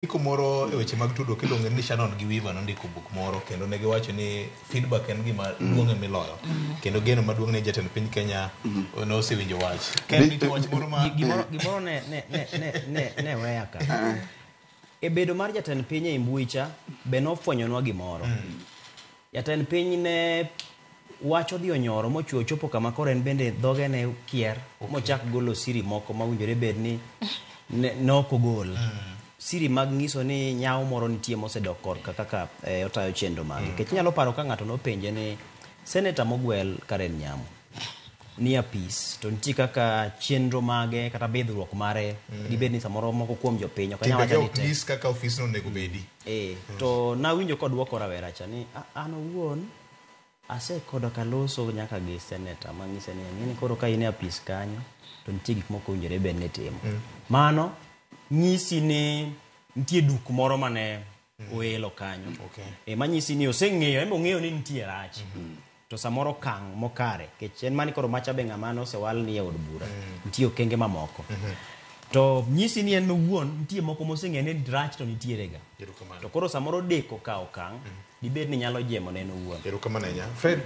Ndiko moro e weche mag tudruok iluongo ni Shannon gi Weaver nondiko buk moro kendo ne giwacho ni feedback en gima duong' e miloyo kendo geno maduong' ni jatend piny Kenya nosewinjo wach. Ken nitie wach moro ma Gimoro ne weya ka. E bedo mar jatend piny ei mbui cha be nofwenyonwa gimoro. Jatend piny ne wach odhi onyoro mochwe ochopo kama koro en bende dhoge ne kier mochak golo siri moko mawinjore bed ni ne ok ogol. Siri mag nyiso ni nyawo moro nitie mosedok korka kaka otayo chenro mage. Nikech inyalo paro ka ng'ato nopenje ni seneta mogwel Karen Nyamu ni apis to nitie kaka chenro mage kata bidhruok mare dibed ni samoro moko kuom jopiny ok anyal timbege wacho ni ok te. nyis kaka ofisno onego bedi. To nawinjo koduoko rawera cha ni an owuon asekodo kaloso nyaka gi seneta mang'ise ni ing'e ni koro ka in e apis kanyo to nitie gik moko owinjore bed ni itimo. Mano nyisi ni nitie duk moro mane oelo kanyo. Manyisi ni oseng'eyo, en be ong'eyo ni nitie rach. To samoro okang' mokare, nikech en mani koro macha be ng'ama nosewal ni e od bura. Nitie okenge mamoko. To nyisi ni en owuon nitie moko moseng'eyo ni rach to nitiere ga. Erokamano. To koro samoro deko kawo okang', dibed ni nyalo jiemo ne en owuon. Erokamano ahinya. Fred,